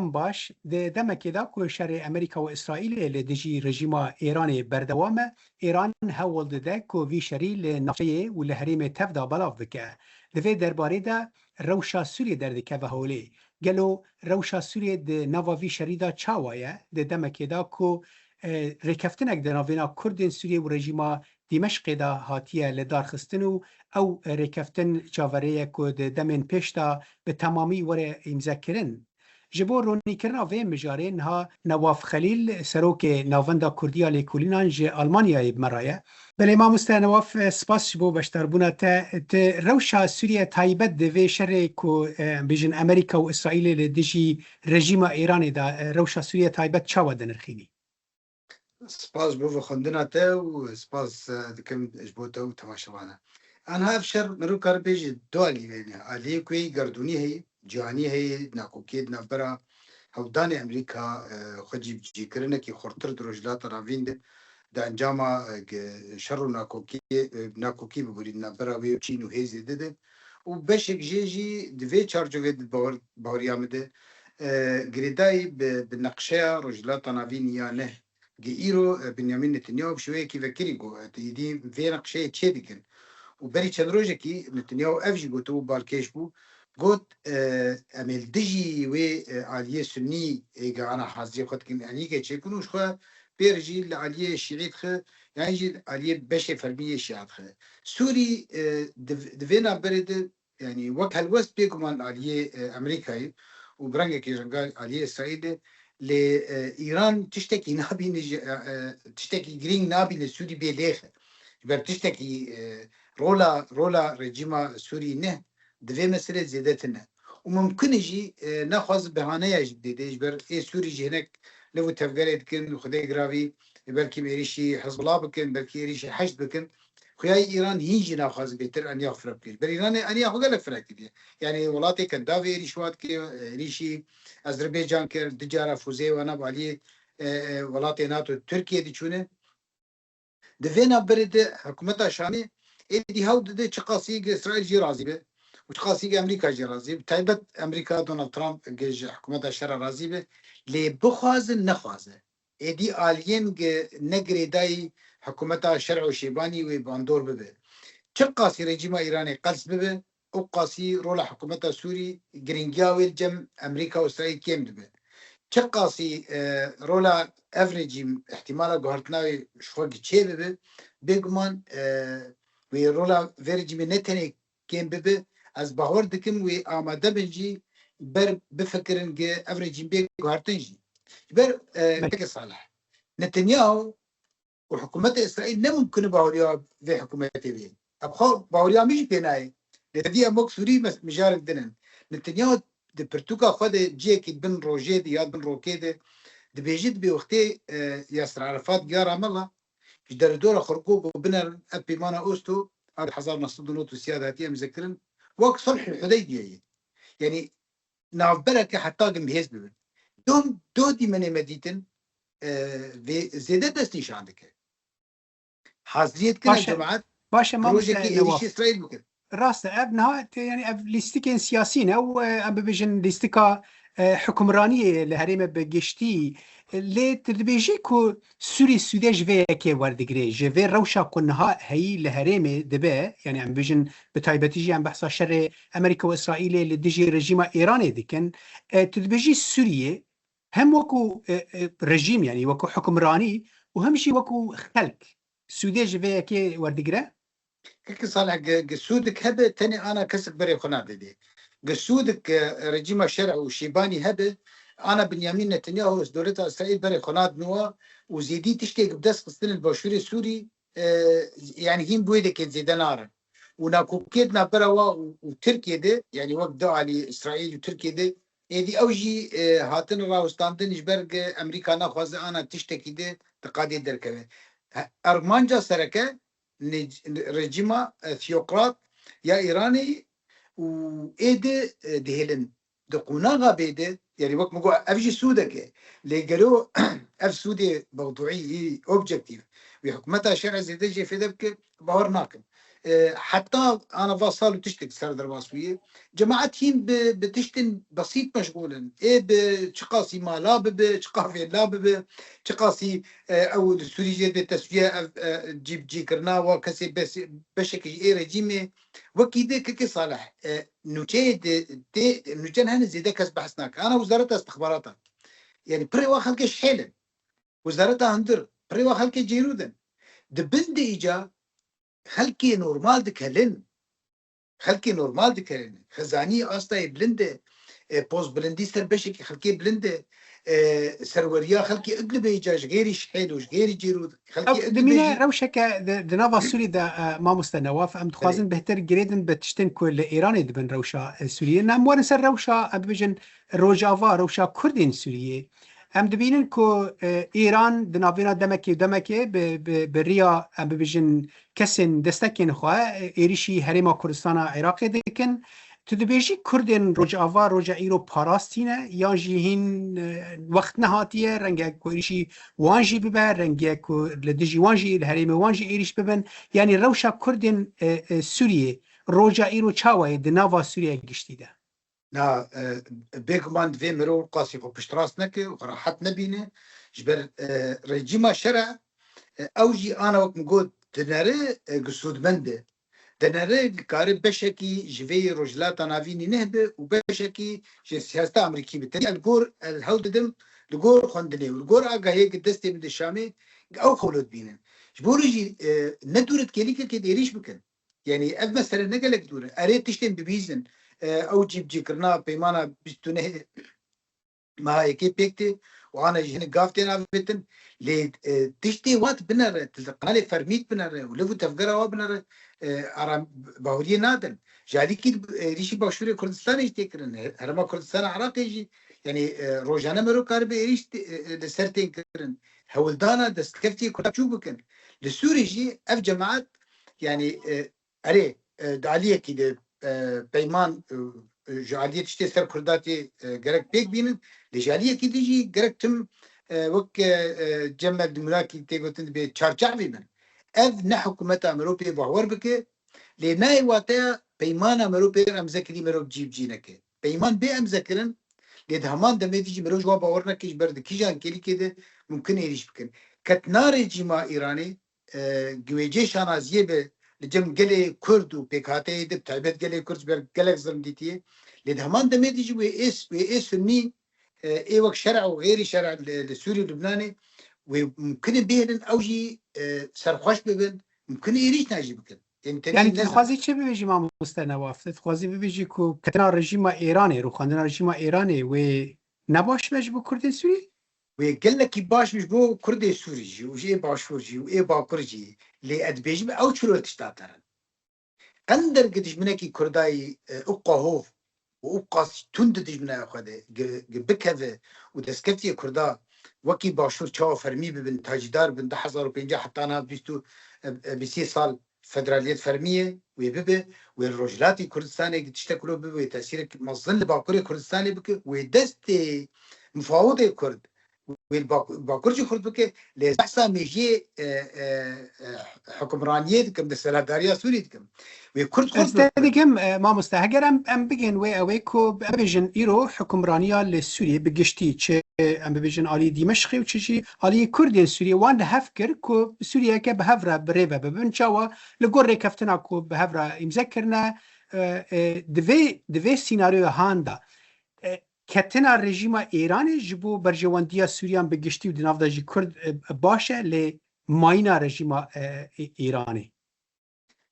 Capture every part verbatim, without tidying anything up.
Baş, di demekê de ku şerê Amerîka û Îsraîlê li dijî rejîma Îranê berdewam e, Îran hewl dide ku vî şerî li navçeyê û li herêmê tev de belav bike. Di vê derbarê de rewşa Sûriyê derdikeve holê. Gelo rewşa Sûriyê di nava vî şerî de çawa ye? Di demekê de ku, e, rêkeftinek di navêna Kurdên Sûriyê û rejîma Dîmeşqê de hatiye lidarxistin û ew rêkeftin çaverê ye ku di demên pêş de bi temamî were îmzekirin. Ji bo ronîkirina vê mijarê niha Newaf Xelîl, serokê Navenda Kurdî ya Lêkolînan ji Almanyayê bi me re ye. Belê mamoste Newaf, spas ji bo beşdarbûna te. Ti rewşa Sûriye taybet di vê şerê ku, e, em bêjin Amerîka û Îsraîlê li dijî rejîma Îranê de, e, rewşa Sûriye taybet çawa dinirxînî? Spas bo vexwendina te û spas, e, dikim ji bo te û temaşevana. Anha ev şer meriv kar bêje du alî hene. Aliyê ku yê gerdûnî heye, cîhanî heye, nakokiyê di navbera hewldanê Amerîka, e, xwe cîbicîkirinekî xurtir di Rojhilata Navîn de, di encama, e, ge-, şer û nakokiyê, e, nakokî bibûrî di navbera wê û Çîn û hêzê de de. Û beşek jê jî di vê çarçovê de baweriya min de, e, girêdayî bi, bi neqşeya Rojhilata Navîn ya ne. Gi îro, e, Binyamin Netanyahu bi şêweyekî vekirî got, e, êdî vê neqşeyê çê dikin. Û berî çend rojekî Netanyahu ev jî gotibû, balkêş bû, got, e, em ê li dijî wê, e, aliyê Sunnî ê gihana haziriyê xwe dikin, enîke çêkin û ji xwe pê re jî li aliyê Şîî dixe, yan jî li aliyê beşê fermî yê Şîa dixe. Sûrî, e, di, di vê navberê de, yanî wek helwest bêguman aliyê, e, Amerîkayê û bi rengekî ringa aliyê Îsraîlê, lê, e, Îran tiştekî nabîne ji, e, e, tiştekî girîng nabîne Sûrî bê lêxe. Ji ber tiştekî, e, rola, rola rejîma Sûrî ne di vê meselê zêde tune. Û mimkun e jî, e, nexwaze behaneya jî bidê, ji ber ê Sûrî jî hinek liv û tevgerê dikin, Xwedê giravî, e, belkî êrîşî Hizbullah bikin, belkî êrîşî Heşd bikin. Xuya yê Îran hîn jî naxwaze bêtir eniya xwe re bike. Ji ber Îranê eniya xwe gelek fireh kiriye. Yanî welatê Kendavê êrîş wa dike, êrîşî Ezerbaycan kir, du cara fûzeyê wana bi aliyê, e, e, welatê NATO Tirkiye diçûne. Di vê navberê de hikûmeta Şamê êdî hewl dide çiqasî gi Îsraîl jî razî be û çiqasî gi Amerîka jî razî be. Taybet Amerîka Donald Trump gi ji hikûmeta şer re razî be. Lê bixwaze nexwaze, êdî aliyên gi ne girêdayî hikûmeta şer û şêbanî wê bandor bibe. Çiqasî rejîma Îranê qels bibe, û qasî rola hikûmeta Sûrî, girîngiya wê li cem Amerîka û Îsraîl kêm dibe. Çiqasî, e, rola ev rejîm, îhtimala guhertina wê ji xwe gi çê bibe, bêguman, e, wê rola vê rejîmê ne tenê kêm bibe, ez bawer dikim wê amade bin jî ber bifikirin gi ev rejîm bê guhertin jî. Ji ber, e, Belê. Keke Salih, Netanyahu û hikûmeta Îsraîl ne mimkun e baweriya vê hikûmetê bê. Ev xwe baweriya min jî pê nayê. Lê tevî em wek Sûrî mes-, mijarek din in. Netanyahu di pirtûka xwe de cihekî bin rojê de ya bin rokê de dibêje, dibê wextê, e, Yasir Arafat giya Ramallah, ji derûdora xwe re got, got binerin ev peymana Oslo a hezar neh sed û nod û sê de hatiye imzekirin, wek Sulhul Hudeybiyeyê. Yanî navbereke heta gim hêz bibin. Dom, do dîmenê me dîtin, e, vê zêde dest nîşan dike. Haziriyet kine Baş e, cemaat, baş e, bi mamoste rojekî Newaf. Êrîşî Îsraîl bikin. Rast e, ev niha te, yanî ev lîstikên siyasî ne û, e, em bibêjin lîstika, e, hukimraniyê li herême bi giştî. Lê tu dibêjî ku Sûrî sûdê ji vê yekê werdigire, ji vê rewşa ku niha heyî li herêmê dibe, yanî em bibêjin bi taybetî jî em behsa şerê Amerîka û Îsraîlê li dijî rejîma Îranê dikin. E, tu dibêjî Sûriyê hem wekû, e, e, rejîm, yanî wekû hukimranî û hem jî wekû xelk sûdê ji vê yekê werdigire? Keke Salih, gi, gi sûdik hebe tenê ana kesek berê xwe nadê dê. Gi sûdik, e, rejîma şer û şîbanî hebe, ana Binyamin Netanyahu û dewleta Îsraîl berê xwe nadin wa û zêdî tiştê gi bi dest xistin li başûrê Sûrî, e, yanî hîn bi wê dekê zêde narin. Û nakokiyê di navbera wa û, û Tirkiyê de, yanî wek du alî Îsraîl û Tirkiyê de, êdî ew jî, e, hatin rawestandin ji ber gi Amerîka naxwaze ana tiştekî de di qadê derkeve. He, armanca sereke ne-, rejîma, e, tiyokrat ya Îranê û ê de, e, dihêlin. Di qonaxa bê de, yanî wek min got, ev jî sûdek e. Lê gelo ev sûdê mewduî, objektîf, wê hikûmeta şerê zêde jê fêde bike, bawer nakim. e, heta ana va sal û tiştek ser derbas bûye. Cemaet hîn bi, bi tiştên besît meşgûl in. Ê bi çiqasî mala bibe, çiqa vêla bibe, çiqasî, e, ew li Sûrî jê bê teswiye ev, e, cîbicîkirina wa kesê bes-, beşekî ji ê rejîmê. Wekî dê Kekê Salih, e, nûçeyê de, tê, nûçen hene zêde kes behs nake. Ana Wezareta Istixbarata. Yani pirê wa xelkê şihêl in. Wezareta hundir, pirê wa xelkê cêrûd in. Di bin de îca xelkê normal dikelin. Xelkê normal dikelin. Xizanî astayê bilind e. E, post bilindî ser beşekî xelkê bilind e. E, serweriya xelkê Idlibê îca ji xêrî şihêl û ji xêrî cêrûd. Xelkê Ew Idlibê dimîne jî rewşeke di, di nava Sûrî de, e, mamoste Newaf, em dixwazin Belê. bêhtir girêdin bi tiştên ku li Êranê dibin rewşa, e, Sûriyê. Em werin ser rewşa, em bibêjin Rojava, rewşa Kurdên Sûriyê. Em dibînin ku, e, Îran di navbêna demekê û demekê bi, bi, bi riya, em bibêjin, kesên destekên xwe, e, êrîşî Herêma Kurdistana Iraqê dikin. Tu dibêjî Kurdên Rojava roja îro parastî ne, yan jî hîn, e, wext nehatiye, rengek ku êrîşî wan jî bibe, rengek ku li dijî wan jî, li herêmê wan jî êrîş bibin. Yanî rewşa Kurdên, e, e, Sûriyê roja îro çawa ye di nava Sûriye giştî de? Na, e, bêguman divê mirov qasî xwe piştrast neke û xwe rehet nebîne. Ji ber, e, rejîma şer e, e, ew jî ana wek min got dinere, e, gi sûdmend e. Dinere dikare beşekî ji vê yê Rojhilata Navînî neh be û beşekî ji siyaseta Amerîkî be. Tenê li gor, ez hewl didim, li gor xwendinê û li gor agahiyê gi destê min di Şamê ew xewlo dibînin. Ji bo rê jî, e, ne dûr e di kêlîkekê de êrîş bikin. Yani ev mesele ne gelek dûr e. Erê tiştên bibîzin. E, ew cîbicîkirina peymana bîst û neh meha yekê pêk tê û ana jî hinek gav tên avêtin. Lê, e, tiştê wat binere, tu li qenalê fermît binere û liv û tevgera wa binere, e, aram bahuriyê nadin. Ji alîkî, e, êrîşî Başûrê Kurdistanê jî tê kirin. He-, Herêma Kurdistana Iraqê jî, yani, e, rojane mero karibe êrîş tê, e, e, li ser tên kirin. Hewldana destkeftiyê Kurda çûk bikin. Li Sûrî jî ev cemaet, yani, e, erê, e, di aliyekî de, e, peyman, e, e, ji aliyê tiştê ser Kurda tê, e, gerek pêk bînin. Lê ji aliyekî din jî gerek tim, e, wek, e, e, Cem Evdimûrakî tê gotin dibê çarçavî bin. Ev ne hikûmeta mirov pê bawer bike, lê nayê wateya peymana mirov pê emze kirî mirov cî bi cî neke. Peyman bê emze kirin, lê di heman demê de jî mirov ji wan bawer neke, ji ber di kîjan kêlîkê de mumkin êrîş bikin. Ketina rejîma Îranê, e, gi wê cê şanaziyê be li cem gelê Kurd û pêkhateyê de, bi taybet gelê Kurd ji ber gelek zilm dîtiye. Lê di heman demê de jî wê ê, wê ê sunnî, e, ê wek şer'a û xêrî şer'a li, li Sûrî û Lubnanê wê mumkin e bihêlin, ew jî, e, serxweş bibin, mumkin e êrîşna jî bikin. Yanî tevî Yani tu ne dixwazî çi bibêjî mamoste Newaf? Tu dixwazî bibêjî ku ketina rejîma Êranê, rûxandina rejîma Êranê wê ne baş be ji bo Kurdên Sûrî? Wê gelekî baş be ji bo Kurdê Sûrî jî û ji ê Başûr jî û ê Bakur jî. Lê ez dibêjim ew çilo tişta terin. Qender gi dijminekî Kurdayî, e, û qahov û û qas tund di dijminaya xwe de gi, gi bikeve û destkeftiyê Kurda wekî Başûr çawa fermî bibin, tacîdar bin, du hezar û pêncî heta niha bîst û, e, e, bîst sal federaliyet fermî ye, wê bibe, wê li Rojhilatê Kurdistanê tiştek wilo bibe, wê tesîrek mezin li Bakurê Kurdistanê bike, wê destê mifawidê Kurd, wê li Bak-, Bakur jî xurt bike, lê behsa mêjiyê, e, e, e, hukimraniyê dikim, desthilatdariya Sûrî dikim. Wê Kurd xurt Ez te bibe. dikim, e, mamoste, heger em, em bigên wê ew ê ku em bibêjin îro hukimraniya li Sûriyê bi giştî, çi em bibêjin alî Dîmeşqê û çi jî alî Kurdên Sûriyê, wan li hev kir ku Sûriyeyeke bi hev re bi rê ve bibin. Çawa? Li gor rêkeftina ku bi hev re îmze kirine, e, e, di vê, di vê sînaryoya han de, e, ketina rejîma Îranê ji bo berjewendiya Sûriyan bi giştî û di nav de jî Kurd, e, baş e, lê mayîna rejîma, e, Î-, Îranê?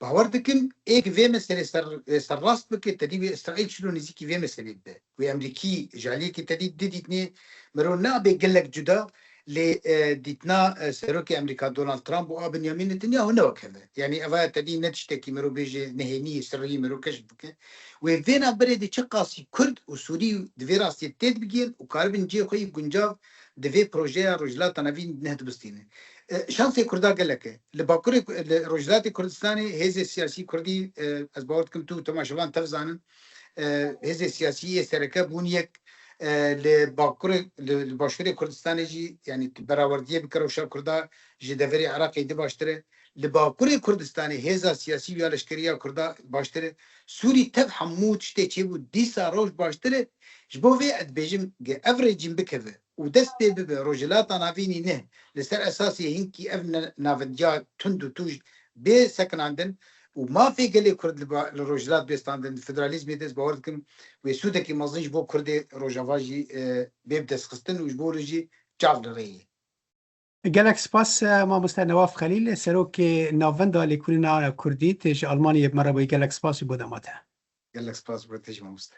Bawer dikim, ê ki vê meselê ser, e, serrast bike, tedî wê Îsraîl çilo nêzîkî vê meselê bibe. Wê Amerîkî ji aliyekî tedî di dîtinê mero nabe gelek cuda, lê, e, dîtina, e, serokê Amerîka Donald Trump û a Benyamin Netanyahu ne wek hev e. Yanî eva tedî ne tiştekî mero bêje nehênî, sirrî mero keşf bike. Wê vê navberê de çiqasî Kurd û Sûrî di vê rastiyê têt bigihên û karibin cihê xwe yî guncav di vê projeya Rojhilata Navîn neh dibistîne. E, şansê Kurda gelek e. Li Bakurê, li Rojhilatê Kurdistanê hêzê siyasî Kurdî, e, ez bawer dikim tu û temaşevan tev zanin, e, hêzê siyasî yê sereke bûn yek, e, li Bakurê, li, li Başûrê Kurdistanê jî, yanî tu berawerdiyê bike rewşa Kurda ji deverê Iraqê di baştir e. Li Bakurê Kurdistanê hêza siyasî ya leşkeriya Kurda baştir e. Sûrî tev hemû tiştê çêbû, dîsa roj baştir e. Ji bo vê ez dibêjim, ge ev rejîm bikeve û dest pê bibe, Rojhilata Navînî ne, li ser esasê hinkî ev ne-, navindiya tund û tûj bê sekinandin û mafê gelê Kurd li ba-, li Rojhilat bê standin, federalîzmê de ez bawer dikim wê sûdekî mezin ji bo Kurdê Rojava jî, e, bê bi dest xistin û ji bo rê jî çav li rê ye. Gelek spas, e, mamoste Newaf Xelîl, serokê Navenda Lêkolîna Kurdî tê ji Almanyayê bi me re bûyî. Gelek spas ji bo dema te. Gelek spas bo te jî, mamoste.